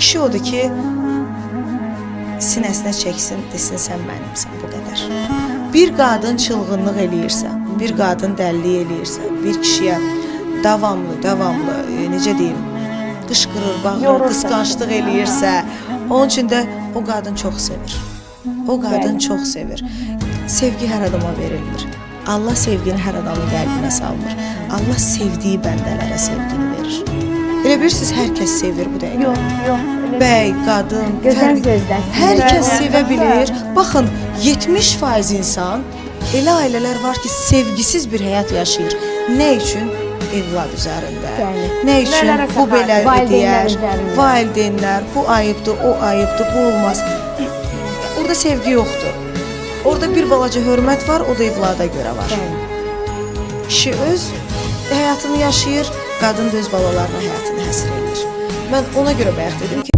Kişi odur ki, sinəsinə çəksin, desin sən mənimsən, bu qədər. Bir qadın çılğınlıq eləyirsə, bir qadın dəllik eləyirsə, bir kişiyə davamlı, davamlı, necə deyim, qışqırır, bağırır, Yorursa. Qısqanclıq eləyirsə, onun üçün də o qadın çox sevir. O qadın çox sevir. Sevgi hər adama verilmir. Allah sevgini hər adamın qəlbinə salmır. Allah sevdiyi bəndələrə sevgini verir. Elə bilirsiniz, hər kəs sevir bu dəqiqə. Yox, yox. Elə Bəy, qadın, Gözəl fərq- gözləsin. Hər kəs Bəli. sevə bilir. Baxın, 70% insan, elə ailələr var ki, sevgisiz bir həyat yaşayır. Nə üçün? Evlad üzərində. Bəli. Nə üçün Nələrə bu belə səxavət? Valideynlər deyər? üzərində. Valideynlər, bu ayıbdır, o ayıbdır, bu olmaz. Orada sevgi yoxdur. Orada bir balaca hörmət var, o da evlada görə var. Bəli. Kişi öz həyatını yaşayır, qadın da öz balalarına həyatını həsr eləyir. Mən ona görə bayaq dedim ki,